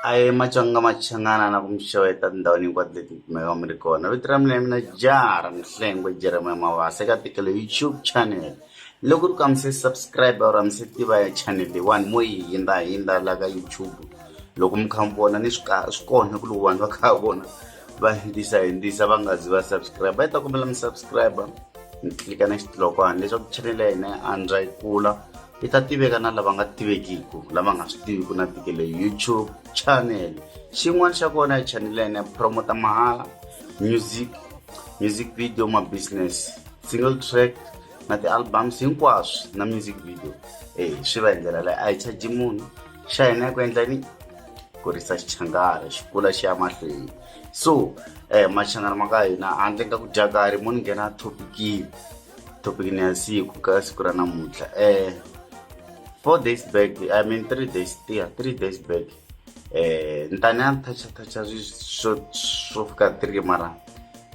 Ahee Matsonga Machangana na ku mi xeweta tindhawini hinkwato leti mi kumekaka mi ri kona vito ra mina mina Jara Mhlengwe Jeremiah Mabasa eka Tikelo YouTube channel loko ri ku a mi se subscribe or a mi se tiva ya channel leyiwani mo yi hindza hindza la ka YouTube loko mi kha mi vona ni swi swi kona ku loko vanhu va kha va vona va hindzisa hindzisa va nga zi va subscribe va yi ta kombela mi subscribe mi tlika na xitlokwana leswaku channel ya hina yi andza yi kula yi ta tiveka na lava nga tivekiku lava nga swi tiviku na tikele YouTube channel xin'wana xa kona hi channel ya hina promota mahala music music video ma business single track na ti-albums hinkwaswo na music video e swi va hi ndlela leyi a hi charge munhu xa hina ya ku endla ni kurisa xichangana xi kula xi ya mahlweni so machangana ma ka hina handle ka ku dya karhi mo ni nghena thopikini thopikini ya siku ka siku ra namuntlha 4 days back, I mean 3 days, yeah, 3 days back, ni ta ni ya touch touch swo swo fika three, mara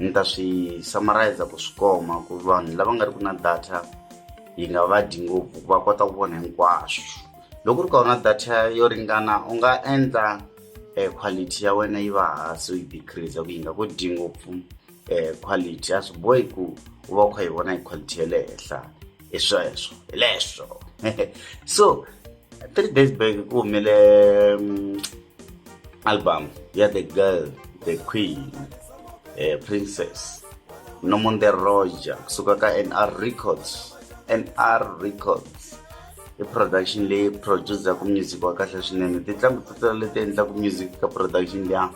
ni ta swi summarize ku swi koma ku vanhu lava nga ri ku na data yi nga va dyi ngopfu va kota ku vona hinkwaswo. Loko ri ka u na data yo ringana, u nga endla quality ya wena yi va hansi, u yi decrease ku yi nga ku dyi ngopfu quality. A swi bohi ku u va u kha yi vona hi quality ya le henhla. Hi sweswo, hi leswo. So 3 days back ku humele album ya the girl, the queen, Princess Nomonde Roger kusuka ka NR Records. NR Records i production leyi produce-aku music wa kahle swinene. Tinqambi to tala leti endlaku music ka production liya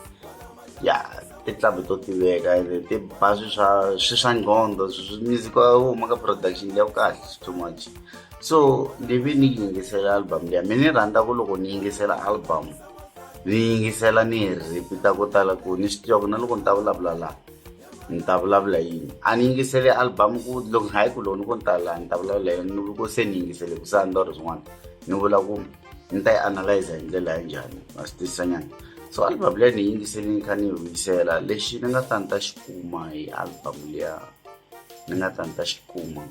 ya tinqambi to tiveka ene ti ba swi swa swi swa nqondo music wa huma ka production liya wu kahle too much. So ni vi ni yingisela album liya. Mina ni rhandza ku loko ni yingisela album, ni yingisela ni yi repeat-a ko tala ku ni swi tiva ku na loko ni ta vulavula laha ni ta vulavula yini. A ni yingiseli album ku loko hayi ku loko ni ku ni ta laha ni ta vulavula yini, ni ku se ni yingisele ku sandza or swin'wana, ni vula ku ni ta yi analyze hi ndlela ya njhani, ma swi twisisa nyana. So album leyi ni yingiseli ni kha ni yi vuyisela, lexi ni nga ta ni ta xi kuma hi album liya, ni nga ta ni ta xi kuma,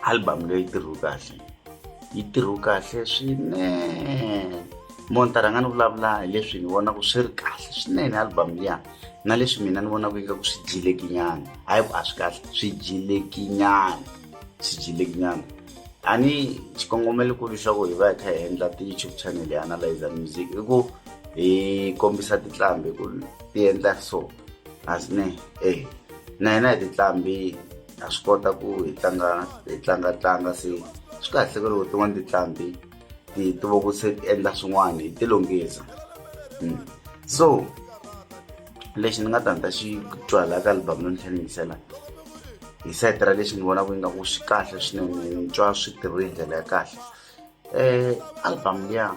album leyi tirhiwe kahle, yi tirhiwe kahle swinene. Mo ni ta rhanga ni vulavula hi leswi ni vonaka swi ri kahle swinene album liya na leswi mina ni vonaka ingaku swi dyilekinyana. Hayi ku a swi kahle, swi dyilekinyana, swi dyilekinyana. A ni xikongomelokulu xa ku hi va hi kha hi endla ti-YouTube channel hi analyzer music i ku hi kombisa tinqambi ku ti endla so asine e na hina hi tinqambi ha swi kota ku hi tlanga hi tlanga tlanga. Se swi kahle ku loko tin'wani tinqambi ti ti vo ku se ti endla swin'wana hi ti lunghisa. So lexi ni nga ta ni ta xi twa la ka album no ni tlhela ni yingisela hi sayiti ra lexi ni vonaka ingaku swi kahle swinene, ni twa swi tirhiwe hi ndlela ya kahle album liya.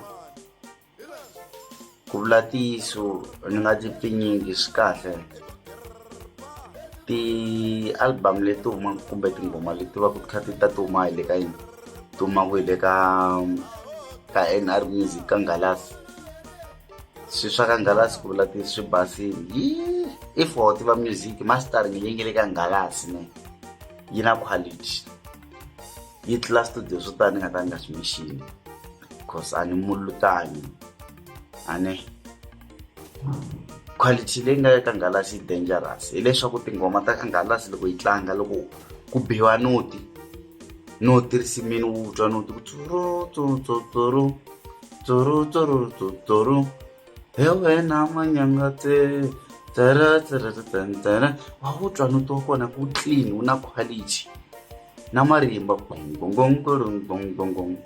Ku vula ntiyiso, ni nga ti pfinyingi, swi kahle ti-album leti humaka kumbe tinghoma leti va ku ti kha ti ta ti huma hi le ka yini, ti humaka hi le ka NR Music, ka Ngalasi, swi swa ka Ngalasi, ku vula ti swi basile yi if wa tiva music mastering leyi nga le ka Ngalasi ne yi na quality, yi tlula studio swo tala ni nga ta ni nga swi mention cause a ni mulutani a ne. Quality leyi nga ka Ngalasi yi dangerous, hileswaku tinghoma ta ka Ngalasi loko yi tlanga, loko ku biwa noti noti risimini, wu twa noti ku tsuru tsuru tsuru tsuru tsuru tsuru, he wena manyangatse tsara tsara tsara, wa wu twa noti wa kona ku clean, wu na quality na marimba gongongongongongongong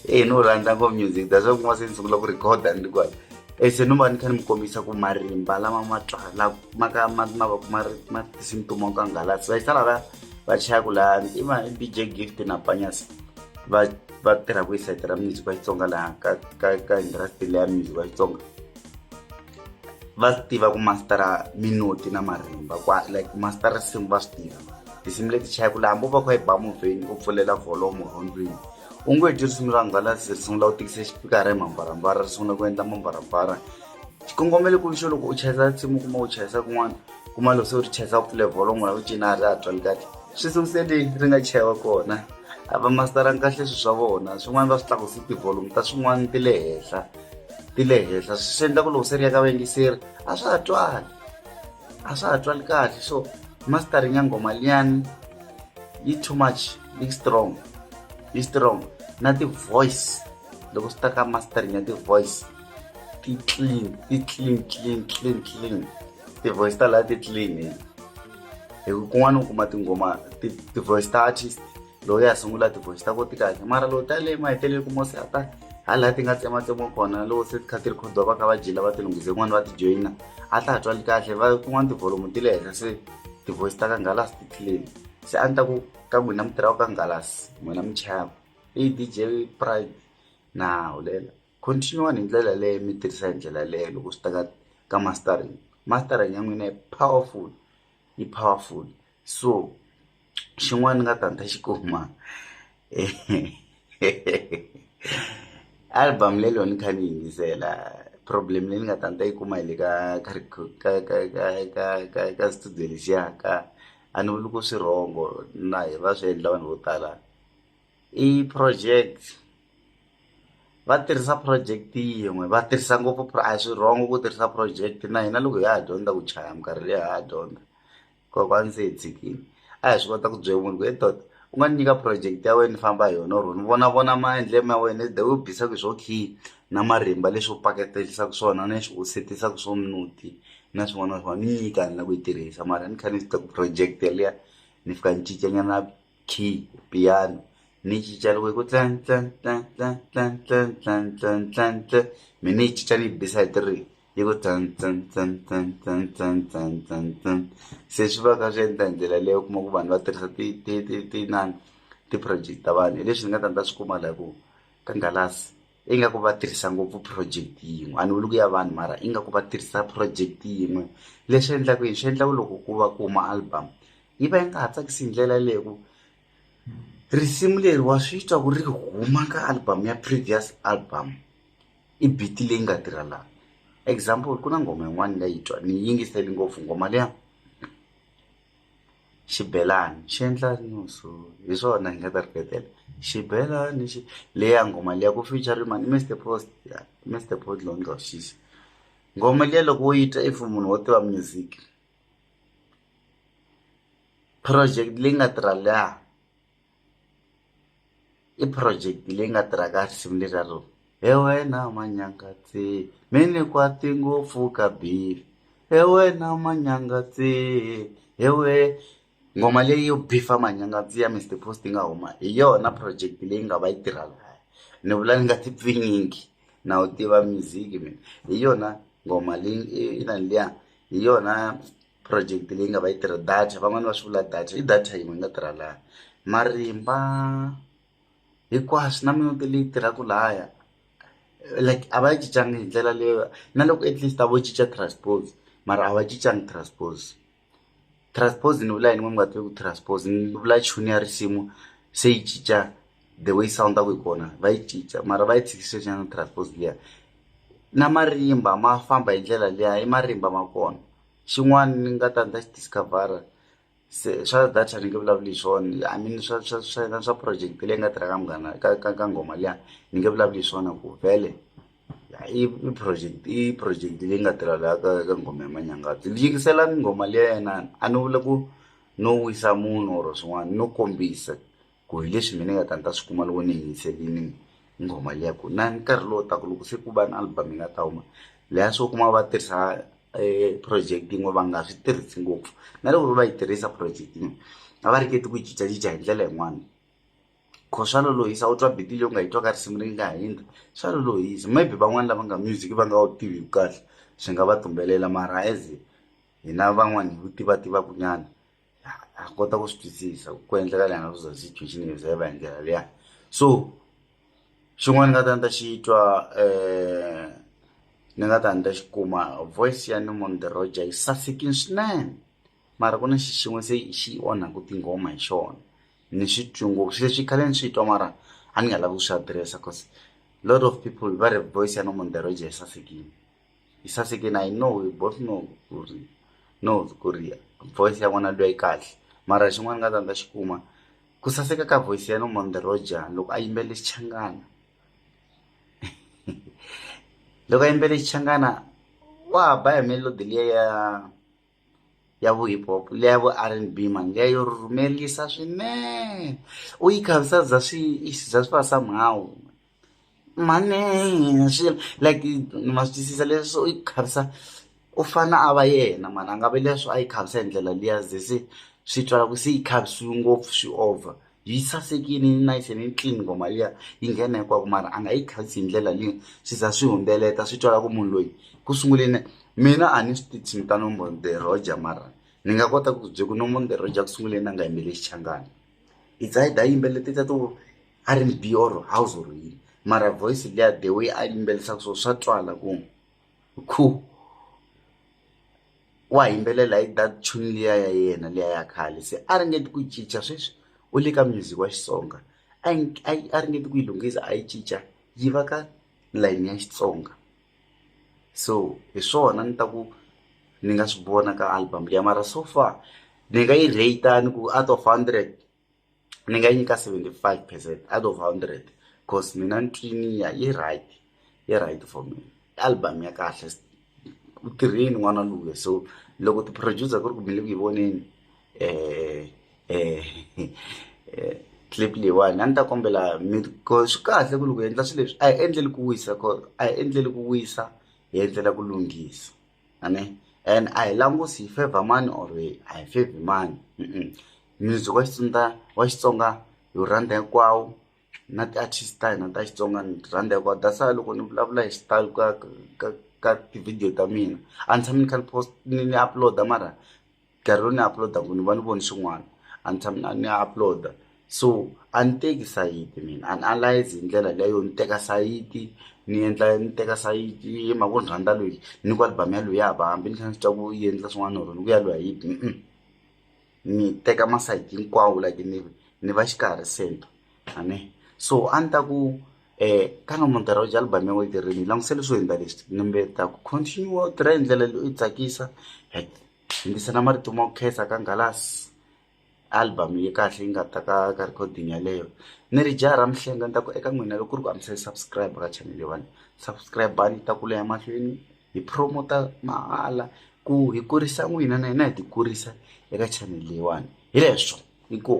e no rhandza ngopfu music. That's why kuma se ni sungula ku rhikhoda ni ri kwala e se no va ni kha ni mi kombisa ku marimba lama ma twala ma ka ma ma va ma ri ma tinsimu to ka Ngalasi va yisa lava va chayaku laha i DJ Gift na Panyas va va tirhaka hi sayiti ra music wa Xitsonga laha ka industry leya music wa Xitsonga, va swi tiva ku mastera minoti na marimba kwa like master risimu. Va swi tiva tinsimu leti chayaka laha, hambi u va kha yi ba movheni, u pfulela volume rhondzweni, u nge twi risimu ra Ngalasi ri sungula u tikisa xipikara hi mambarambara, ri sungula ku endla mambarambara. Xikongomelo ku xo loko u chayisa nsimu, kuma u chayisa kun'wana, kuma loko se u ri chayisa u pfule volume la ku cina, a ri ha twali kahle, swi sukuseli ri nga chayiwa kona. A va mastara-ngi kahle swilo swa vona swin'wana va swi tlakusi ti-volume ta swin'wana ti le henhla ti le henhla swi endla ku loko se ri ya ka vayingiseri a swa ha twali a swa ha twali kahle so mastering ya nghoma liyani yi too much yi strong yi strong na ti-voice loko swi ta ka mastering ya ti-voice ti clean ti clean clean clean clean ti-voice ta laha ti clean hi ku kun'wana u kuma tinghoma ti-voice ta artist loko ya sungula ti-voice ta ko ti kahle mara loko ta le maheteleli kuma se a ta hala ti nga tsematsemiwa kona loko se ti kha ti rhikhodiwa va kha va jila va ti lunghise kun'wana va ti joyina a ta ha twali kahle va kun'wana tivholomu ti le henhla se ti-voice ta ka Nghalas ti clean se a ni ta ku ka n'wina mi tirhaka ka Nghalas n'wina mi chayaka i D_J Pride na hulela continue hi ndlela leyo mi tirhisa hi ndlela leyo loko swi ta ka ka mastering mastering ya n'wina yi powerful yi powerful so xin'wana ni nga ta ni ta xi kuma album leyi loko ni kha ni yingisela problem leyi ni nga ta ni ta yi kuma hi le ka ka ka ka ka ka ka ka studio lexiya ka a ni vuli ku swi wrong-o na hi va swi endla vanhu vo tala i project va tirhisa project yin'we va tirhisa ngopfu a swi wrong ku tirhisa project na hina loko ha ha dyondza ku chaya minkarhi liya ha ha dyondza kokwani se hi tshikile a hi swi kota ku byela munhu ku he doda u nga ni nyika project ya wena ni famba hi yona or ni vona vona maendlelo ya wena the way u bisaka hi swo khiya na marimba leswi u paketerisaka swona na leswi u setisaka swo minuti na swin'wana na swin'wana ni nyika ni lava ku yi tirhisa mara ni kha ni swi tiva ku project yaliya ni fika ni cincanyana key piano ni cinca loko yi ku tlan tlan tlan tlan tlan tlan tlan tlan tlan tlan me ni yi cinca ni yi bisa hi three yi ku tan tan tan tan tan tan tan tan tan se swi va kha swi endla hi ndlela leyo u kuma ku vanhu va tirhisa ti ti ti tinani ti-project ta vanhu hi leswi ni nga ta ni ta swi kuma la ku ka Nghalasi ingaku va tirhisa ngopfu project yin'we a ni vuli ku ya vanhu mara ingaku va tirhisa project yin'we leswi endlaka yini swi endla ku loko ku va ku huma album yi va yi nga ha tsakisi hi ndlela leyo ku risimu leri wa swi twa ku ri huma ka album ya previous album. I beat leyi nga tirha laha example ku na nghoma yin'wana ni nga yi twa ni yi yingiseli ngopfu nghoma liya xibelani xi endla nyusu hi swona ni nga ta rhuketela xibelani xi leya nghoma liya ku feature mani i Mister Post ya Mister Post loyi ni nga nghoma liya loko wo yi twa if munhu wo tiva music project leyi nga tirha liya. I project leyi nga tirha ka risimu leriya ro he wena manyangatsi mi ni kwati ngopfu ka beef he wena manyangatsi he we nghoma leyi yo beef-a manyangatsi ya Mister Post yi nga huma hi yona project leyi nga va yi tirha lahaya ni vula ni nga ti pfinyingi na wu tiva music mina hi yona nghoma leyi inani liya hi yona. Project leyi nga va yi tirha data van'wani va swi vula data i data yin'we yi nga tirha laha marimba hinkwaswo na minete leyi tirhaka lahaya like a va yi cincanga hi ndlela leyo na loko at least a vo cinca transpose mara a va cincanga transpose transpose ni vula yini mi nga tivi ku transpose ni vula chuni ya risimu se yi cinca the way sound-aku hi kona va yi cinca mara va yi tshikisa sweswinyana transpose liya na marimba ma famba hi ndlela liya i marimba ma kona. Xin'wana ni nga ta ni ta xi discover-a se swa data ni nge vulavuli hi swona I mean swa swa swa swa project leyi nga tirha ka Munghana ka ka ka nghoma liya ni nge vulavuli hi swona ku vhele i project i project leyi nga tirha laha ka ka nghoma ya Manyangatsi yingiselani nghoma liya ya inana a ni vuli ku no wisa munhu or swin'wana no kombisa ku hi leswi mina ni nga ta ni ta swi kuma loko ni yingiserile nghoma liya ku na nkarhi lowu taka loko se ku va na album yi nga ta huma liya swo kuma va tirhisa project yin'we va nga swi tirhisi ngopfu na loko va yi tirhisa project yin'we a va ringeti ku cincacinca hi ndlela yin'wani kho swa lolohisa u twa beat leyi u nga yi twa ka risimu leri nga hundza swa lolohisa maybe van'wani lava nga music va nga wu tivi kahle swi nga va tumbelela mara as hina van'wani hi wu tiva tivaku nyana ha kota ku swi twisisa ku endleka yini ku za situation yi za yi va hi ndlela liya so xin'wana ni nga ta ni ta xi twa ni nga ta ni ta xi kuma voice ya Norman the Roger yi sasekile swinene mara ku na xi xin'we se xi onhaku tinghoma hi xona ni swi twi ngopfu swilo leswi khale ni swi twa mara a ni nga lavi ku swi address-a cause lot of people va ri voice ya Norman the Roger yi sasekile. Yi sasekile I know we both know ku ri knows ku ri voice ya n'wana luya yi kahle mara xin'wana ni nga ta ni ta xi kuma Ku saseka ka voice ya Nomonde Roger loko a yimbelele Xichangana loko a yimbelele Xichangana wa ha ba hi melody liya ya ya vo hip hop liya ya vo R_N_B mani liya yo rhurhumelisa swinene u yi khavisa za swi za swi va somehow mhani swi like ma swi twisisa leswo u yi khavisa u fane a va yena mani a nga vi leswo a yi khavisa hi ndlela liya ze se swi twala ku se yi khavisiwe ngopfu swi over yi sasekile yi nice yi clean nghoma liya yi nghena hinkwako mara a nga yi khavisi hi ndlela liya swi za swi hundzeleta swi twala ku munhu loyi ku sunguleni mina a ni swi tivi tinsimu ta Nomonde Roger mara ni nga kota ku byi ku Nomonde Roger ku sunguleni a nga yimbeleli Xichangani it's either a yimbelele tetiya to R_N_B or house or yini mara voice liya the way a yimbelelisaka swona swa twala ku ku wa yimbelela hi that tune liya ya yena liya ya khale se a ringeti ku cinca sweswi u le ka music wa Xitsonga a a ringeti ku yi lunghisa a yi cinca yi va ka layeni ya Xitsonga so hi swona ni ta ku ni nga swi vona ka album liya mara so far ni nga yi rate ni ku out of 100 ni nga yi nyika 75 percent out of 100 cause mina ni twini ya yi right, yi right for me. Album ya kahle, u tirhile n'wana luya. So loko ti-producer ku ri ku mi le ku yi voneni clip leyiwani, a ni ta kombela mi swi kahle ku loko hi endla swilo leswi a hi endleli ku wisa, a hi endleli ku wisa, hi endlela ku lunghisa a ne. And a hi langusi hi favour mani or a hi favour mani. Music wa Xitsonga wa Xitsonga hi wu rhandza hinkwawo na ti-artist ta hina ta Xitsonga ni ti rhandza hinkwato. That's why loko ni vulavula hi xitalo ka tivhidiyo ta mina a ni tshami ni kha ni post ni upload-a mara nkarhi lowu ni upload-aku ni va ni voni swin'wana a ni tshami ni upload-a. So a ni teki sayiti mina, a ni analyze hi ndlela leyo ni teka sayiti ni endla ni teka sayiti hi mhaka ku ni rhandza loyi ni ku album ya loyi ya ba hambi ni tlhela ni swi twa ku yi endla swin'wana or ni ku ya loyi a yi bi, ni teka masayiti hinkwawo like ni va xikarhi center a ne. So a ni ta ku ka Nomonde Roger album ya wena yi tirhile ni langusele swo hundza leswi ni ta ku continue u tirha hi ndlela leyi u yi tsakisa hi hundzisa na marito ma ku khensa ka Nghalasi album yi kahle yi nga ta ka recording yaleyo. Ni ri jaha ra Mhlenga ni ta ku eka n'wina loko ku ri ku a mi se subscribe ka channel leyiwani subscribe-ani yi ta kula ya mahlweni hi promote mahala ku hi kurisa n'wina na hina hi ti kurisa eka channel leyiwani hi leswo inkomu.